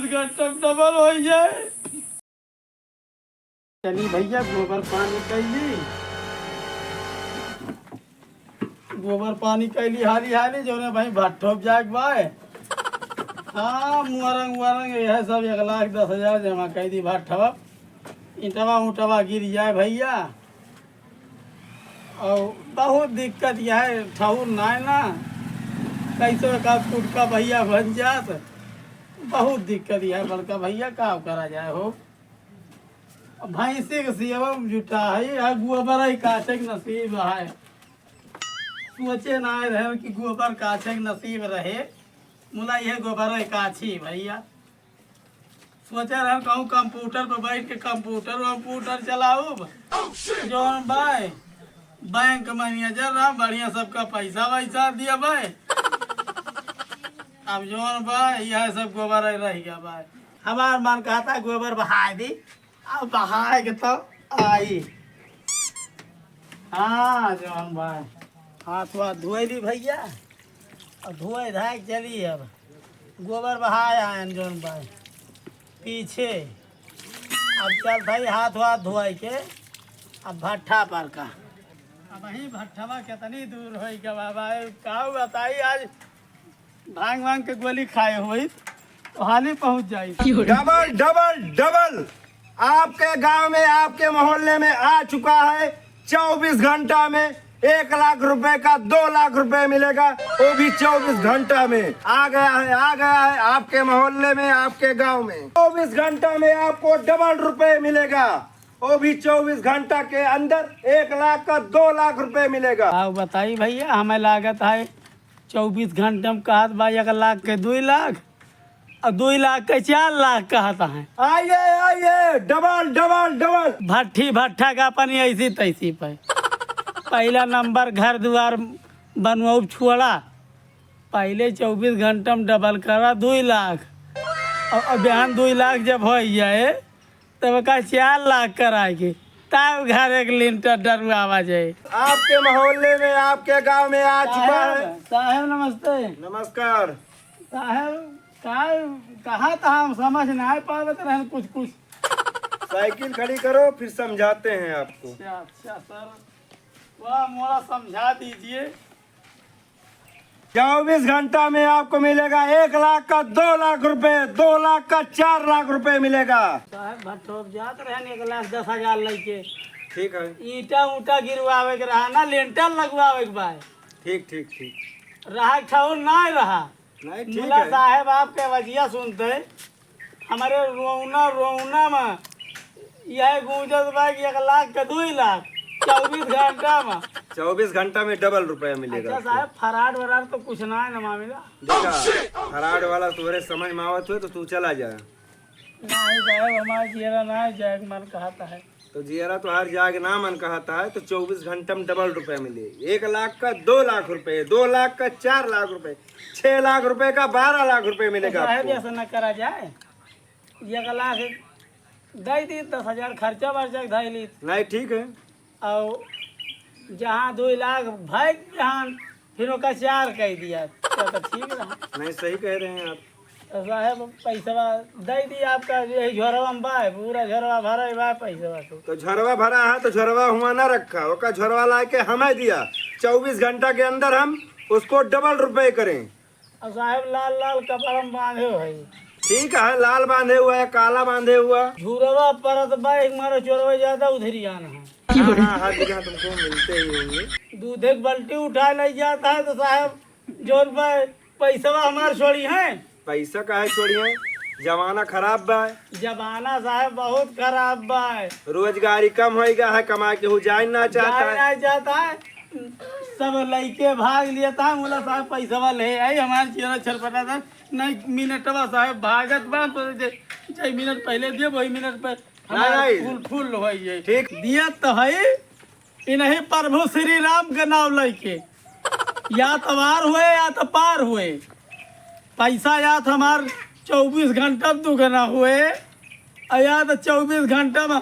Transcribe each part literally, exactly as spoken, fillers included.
घंटा में डबल हो जाए। चली भैया, गोबर पानी कैली, गोबर पानी कैली हाली हाली, जौने भाई भट्ठो पे जाए के बाय। हाँ, मुअरंग उअरंग यह सब एक लाख दस हजार जमा कर दी भट्ठो। ईंटवा ऊंटवा गिर जाए भैया। और बहुत दिक्कत यह है, ठौर नाय ना, कैसे का कुटका भैया बन जात, बहुत दिक्कत यह है बड़का भैया, का करा जाए हो। अब भैंसी के सेवा में जुटा है, यह गोबर ही काछे के नसीब है। सोचे ना रहे कि गोबर काछे के नसीब रहे, मुला यह गोबर ही काछी भैया। सोचे रहे कहूँ कंप्यूटर पर बैठ के कंप्यूटर वंप्यूटर चलाऊब। जौन बाय बैंक मैनेजर रहा, बढ़िया सबका पैसा वैसा दिया बाय। अब जौन बाय यह सब गोबर रह गया बाय। हमार मन कहता गोबर बहाय दी, अब बहाय के तो आई। हाँ जौन बाय, हाथ वाथ धोए ली भैया, और धोए धाए के चली अब। गोबर बहाय आयन जौन बाय पीछे। अब चल भाई हाथ वाथ धोए के अब भट्ठा पर का। अब ही भट्ठवा कितनी दूर होई का बाबा, का बताई, आज भांग वांग के गोली खाए होई तो हाली पहुंच जाई। डबल, डबल, डबल। आपके गांव में, आपके मोहल्ले में आ चुका है चौबीस घंटा में एक लाख रुपए का दो लाख रुपए मिलेगा, वो भी चौबीस घंटा में। आ गया है, आ गया है आपके मोहल्ले में, आपके गांव में। चौबीस घंटा में आपको डबल रुपए मिलेगा, वो भी चौबीस घंटा के अंदर एक लाख का दो लाख रुपए मिलेगा। आओ बताई भैया, हमें लागत है चौबीस घंटे में कहत बा एक लाख के दुई लाख, और दुई लाख के चार लाख कहत है। आइए, आइए, डबल, डबल, डबल। भट्ठी भट्ठा का अपनी ऐसी तैसी पे। पहला नंबर घर दुआर बनवाऊ छोड़ा, पहले चौबीस घंटा में डबल करा दुई लाख, और, और बिहान दुई लाख जब हो जाए तब का चार लाख कराए के, तब घर एक लिंटर डरुआवा जाए। आपके मोहल्ले में, आपके गांव में आ चुका है। साहब, साहब नमस्ते। नमस्कार। साहब, का, कहा था हम समझ ना पावत रहन कुछ कुछ। साइकिल खड़ी करो, फिर समझाते हैं आपको। अच्छा, अच्छा सर, थोड़ा मोड़ा समझा दीजिए। चौबीस घंटा में आपको मिलेगा एक लाख का दो लाख रुपए, दो लाख का चार लाख रुपए मिलेगा। साहब, भट्ठो पे जात रहन एक लाख दस हजार लेके। ठीक है। ईंटा ऊंटा गिरवावे के रहा ना, लेंटर लगवावे के बा। ठीक, ठीक, ठीक। रहा ठौर ना रहा। नहीं, ठीक मुला है। साहब, आपके वजिया सुनते हमारे रोना रोना में यह गूंजत बा कि एक लाख के दुई लाख, चौबीस घंटा में। चौबीस घंटा में डबल रुपया मिलेगा अच्छा आपको। साहब, फराड वराड तो कुछ ना है ना मामला। देखा, फराड वाला तुम्हारे समझ में आवत हुए तो तू चला जा। नहीं साहब, हमारा जियरा ना जाए, मन कहता है। तो जियरा तोहार जाग ना मन कहता है, तो चौबीस घंटा में डबल रुपया मिले। एक लाख का दो लाख रुपए, दो लाख का चार लाख रुपए, छह लाख रुपए का बारह लाख रुपए मिलेगा तो साहब, आपको। ऐसा ना करा जाए, एक लाख दे दी, दस हजार खर्चा वर्चा के धाई ली। नहीं, ठीक है। और जहाँ दो लाख भाई जहाँ फिर ओका चार कह दिया, तो, तो ठीक रहा। नहीं, सही कह रहे हैं आप। तो साहब, पैसवा दे दी आपका, यही झोरवा में बा, पूरा झोरवा भरा बा पैसवा तो। तो झोरवा भरा है, तो झोरवा हुआ ना रखा, ओका झोरवा ला के हमें दिया। चौबीस घंटा के अंदर हम उसको डबल रुपए करें। और साहब, लाल लाल कपड़ा में बांधे हो है। ठीक है, लाल बांधे हुआ है, काला बांधे हुआ। झूरवा परत बा, एक मारो चोरवा ज्यादा उधरी आना है। हाँ, हाँ, हर जगह तुमको मिलते ही होंगे। दूधे की बाल्टी उठा ले जाता है तो साहब, जोन पे पैसवा हमार छोड़ी है। पैसा काहे छोड़ी है? जमाना खराब बा। जमाना साहब बहुत खराब बा। रोजगारी कम होई गा है, कमाए केहू जाए ना चाहता जाए है। ना चाहता है। सब लइके भाग लिया था, मुला साहब पैसवा ले आई, हमार चेहरा छरपटा था। नहीं मिनटवा साहब भागत बा, तो जे, जे मिनट पहले दिए वही मिनट पर हमार नहीं। फुल, फुल होई है। ठीक। दिया तो है, इन्हीं प्रभु श्री राम के नाम लइके, या तो वार हुए या तो पार हुए। पैसा या तो हमार चौबीस घंटा में दुगना हुए, और या तो चौबीस घंटा में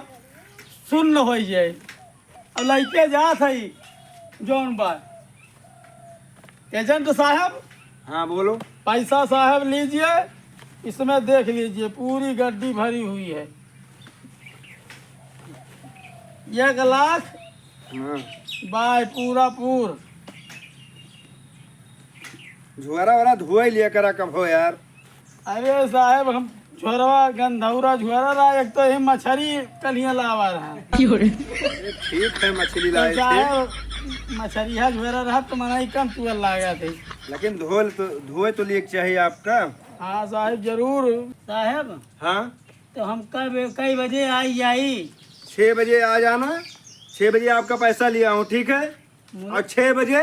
सुन्न हो जाए। और लइके जात है जौन बा। एजेंट साहब, हाँ, बोलो। पैसा साहब लीजिए, इसमें देख लीजिए, पूरी गड्डी भरी हुई है। एक लाख हाँ। बाय पूरा पूर। झोरा वोरा धोए लिया करा कब हो यार। अरे साहब, हम झोरवा गंधौरा झोरा रहा, एक तो ये मछरी कलिया लावा रहा। अरे ठीक है, मछली तो लाए थे। साहब, मछरिया झोरा रहा तो मनाई कम तुअर लागा थे। लेकिन धोल तो, धोए तो लिए चाहिए आपका। हाँ साहब, जरूर। साहब, हाँ। तो हम कब, कई बजे आई जाई? छः बजे आ जाना, छः बजे आपका पैसा लिया हूँ, ठीक है? मुझे और छः बजे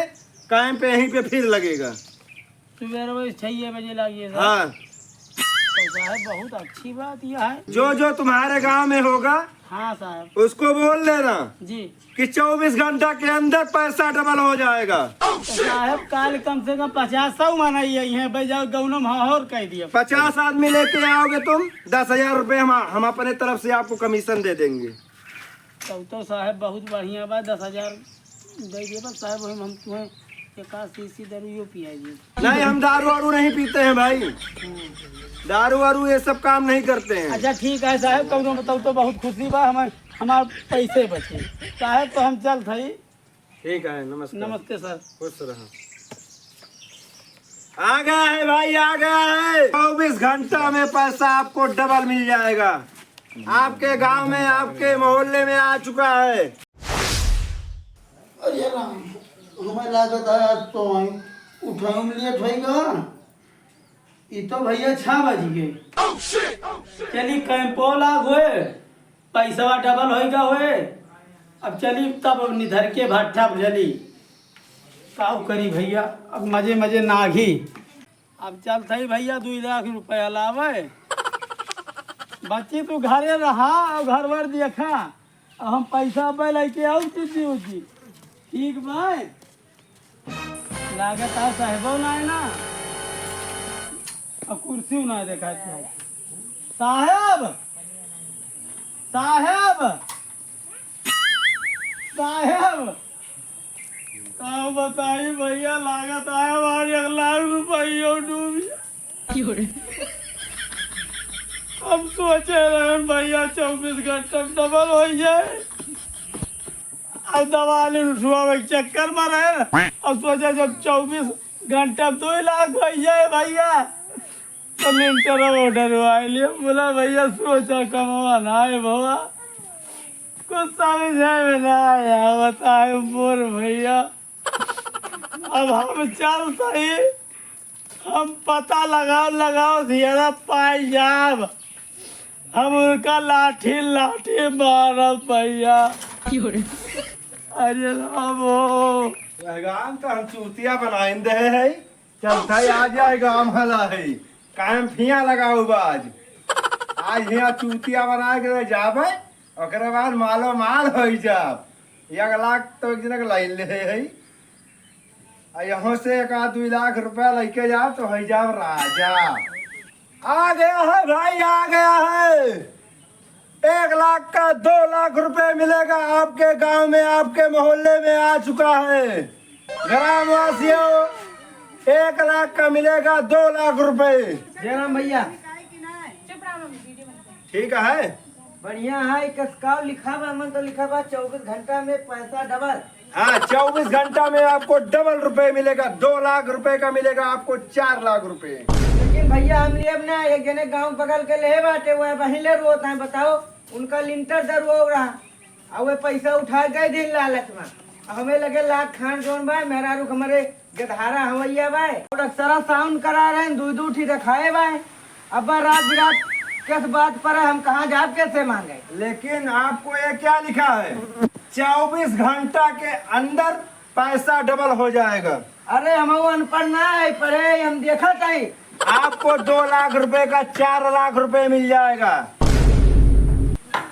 कैंप यहीं पे फिर लगेगा। सुबह रोज छः बजे लागिए साहब। हाँ। तो साहब, बहुत अच्छी बात यह है। जो जो तुम्हारे गांव में होगा, हाँ साहब। उसको बोल देना जी। कि चउबीस घंटा के अंदर पैसा डबल हो जाएगा। तो साहब, काल कम से कम पचास सौ मनाई आई हैं, भाई जाओ गौनम हाँ और कह दिया। पचास आदमी लेके आओगे तुम, दस हजार रुपये हम, हम अपने तरफ से आपको कमीशन दे देंगे। तब तो साहब बहुत बढ़िया बा, दस हजार दे दिए बस साहब, हम, हम तुम्हें एक आध शीशी दारू यो पिया दिए। नहीं, हम दारू वारू नहीं पीते हैं भाई। हम्म। दारू वारू ये सब काम नहीं करते हैं। अच्छा ठीक है साहब, कौनो बताओ तो बहुत खुशी बा, हमार, हमार पैसे बचे। साहब तो हम चलत हई। ठीक है, नमस्कार। नमस्ते सर। खुश रहो। आ गया है भाई, आ गया है। चउबीस घंटा में पैसा आपको डबल मिल जाएगा। आपके गांव में, आपके मोहल्ले में आ चुका है। अरे राम, हमें लागत है आज तो हम उठावे में लेट होइगा। ई तो भैया छह बज गए। चली कैंपो लाग होए, पैसवा डबल होइगा होए। अब चली तब निधर के भट्ठा पर चली। काऊ करी भैया, अब मजे मजे नाघी। अब चलत हई भैया, दुई लाख रुपया लावे। बच्ची तू घरे रहा और घर वर देखा, अब हम पैसा पे लेके आऊ चुजी उजी। ठीक बाय। लागत है साहेबो ना है ना, और कुर्सी ना देखा है। साहेब, साहेब, साहेब, का बताई भैया, लागत है हमारे एक लाख रुपयो डूब गया। हम सोचे रहे भैया चउबीस घंटा में डबल हो जाए, अब दवा ले उठवा के चक्कर में रहे, अब सोचे जब चउबीस घंटा में दो लाख हो जाए भैया, तो लिंटर ऑर्डर आए लिए, बोला भैया सोचा कमवा ना है भवा, कुछ समझे में ना आया, बताए मोर भैया। अब हम चलत ही, हम पता लगाओ, लगाओ, सियारा पाई जाब। हम उनका लाठी, लाठी मारब भैया। अरे राम हो। यह गांव तो हम चूतिया बनाइन दे है। चलता ही आज यह गांव हला है। कायम फिया लगाओ बाज। आज यहाँ चूतिया बना के जाबे, ओकरे बाद मालो माल होई जाब। एक लाख तो एक जने के लाइन ले है। आ यहाँ से एक आध दुई लाख रुपया लेके जाओ तो हो जाओ राजा। आ गया है भाई, आ गया है। एक लाख का दो लाख रुपए मिलेगा आपके गांव में, आपके मोहल्ले में आ चुका है। ग्रामवासियों, एक लाख का मिलेगा दो लाख रुपए। जय राम भैया। ठीक है। बढ़िया है, कस का लिखा बा, मन तो लिखा बा चउबीस घंटा में पैसा डबल। हाँ, चउबीस घंटा में आपको डबल रुपए मिलेगा, दो लाख रुपए का मिलेगा आपको चार लाख रुपए। लेकिन भैया हम लेब ना, एक जने गांव बगल के ले बाटे, वह वहीं ले रोत है, बताओ, उनका लिंटर दरुआ रहा, और वह पैसा उठा गए दिन लालच में, और हमें लगे लाख खान जोन बा, मेहरारू हमारे गधारा हवैया बाय। और अक्सरा साउंड करा रहे हैं, दू दू ठी रखाए बाय। अब रात बिरात किस बात पर है, हम कहाँ जाब, कैसे मांगे? लेकिन आपको ये क्या लिखा है? चउबीस घंटा के अंदर पैसा डबल हो जाएगा। अरे हम अनपढ़ ना है, पढ़े हम देखत है। आपको दो लाख रुपए का चार लाख रुपए मिल जाएगा।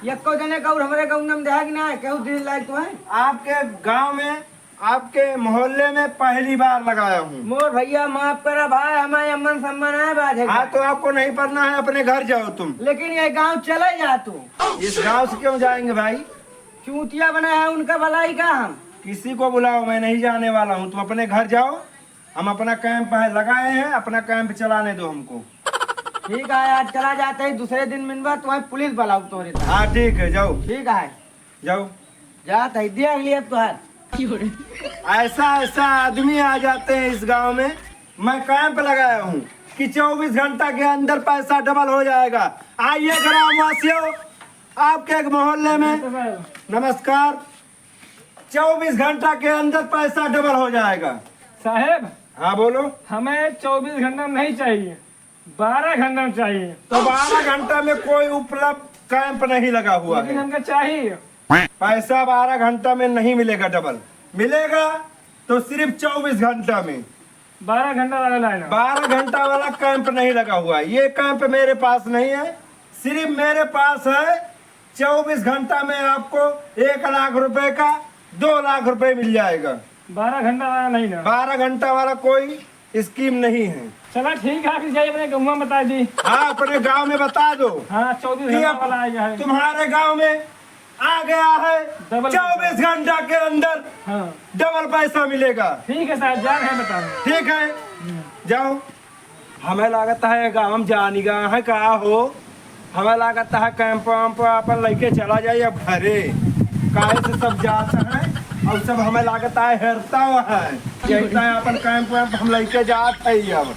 यक्को जने का और हमारे गाँव में देहा कि ना है, केहू दिन लायक तो है? आपके गांव में आपके मोहल्ले में पहली बार लगाया हूँ। मोर भैया माफ करा भाई, हमारे अमन सम्मान है बात है। हाँ, तो आपको नहीं पढ़ना है, अपने घर जाओ तुम। लेकिन ये गांव चले जा तू। इस गांव से क्यों जाएंगे भाई? चूतिया बना है, उनका भलाई का हम। किसी को बुलाओ, मैं नहीं जाने वाला हूँ, तुम अपने घर जाओ। हम अपना कैंप है लगाए हैं, अपना कैंप चलाने दो हमको। ठीक है, आज चला जात ही, दूसरे दिन मिलबा, तुम्हें पुलिस बुलाऊ तोरे साथ। हाँ, ठीक है, जाओ। ठीक है। जाओ। जात ही, देख लिया अब तोहार। ऐसा, ऐसा आदमी आ जाते हैं इस गांव में। मैं कैंप लगाया हूँ कि चौबीस घंटा के अंदर पैसा डबल हो जाएगा। आइए ग्रामवासियों, आपके एक मोहल्ले में। नमस्कार साहब। नमस्कार। चौबीस घंटा के अंदर पैसा डबल हो जाएगा। साहेब। हाँ, बोलो। हमें चौबीस घंटा नहीं चाहिए, बारह घंटा चाहिए। तो बारह घंटा में कोई उपलब्ध कैंप नहीं लगा हुआ लेकिन है। हमको चाहिए। पैसा बारह घंटा में नहीं मिलेगा डबल, मिलेगा तो सिर्फ चौबीस घंटा में। बारह घंटा वाला लाइन है। बारह घंटा वाला कैंप नहीं लगा हुआ है, ये कैंप मेरे पास नहीं है, सिर्फ मेरे पास है। चौबीस घंटा में आपको एक लाख रुपए का दो लाख रुपए मिल जाएगा। बारह घंटा वाला नहीं ना? बारह घंटा वाला कोई स्कीम नहीं है। चला ठीक है, फिर जाइए अपने गाँव में बता दी। हाँ, अपने गांव में बता दो हाँ, चौबीस कि घंटा अब वाला आ गया है। तुम्हारे गांव में आ गया है, डबल चौबीस घंटा के अंदर हाँ। डबल पैसा मिलेगा। ठीक है साहब, जा रहे हैं बताने। ठीक है, जाओ। हमें लागत है गांव जानी गा है का हो, हमें लागत है कैंप वैंप अपन लेके चला जाए अब घरे, काहे से सब जात है और सब हमें लागत है हेरता हुआ है, कहता है अपन कैंप वैंप हम लेके जात है अब।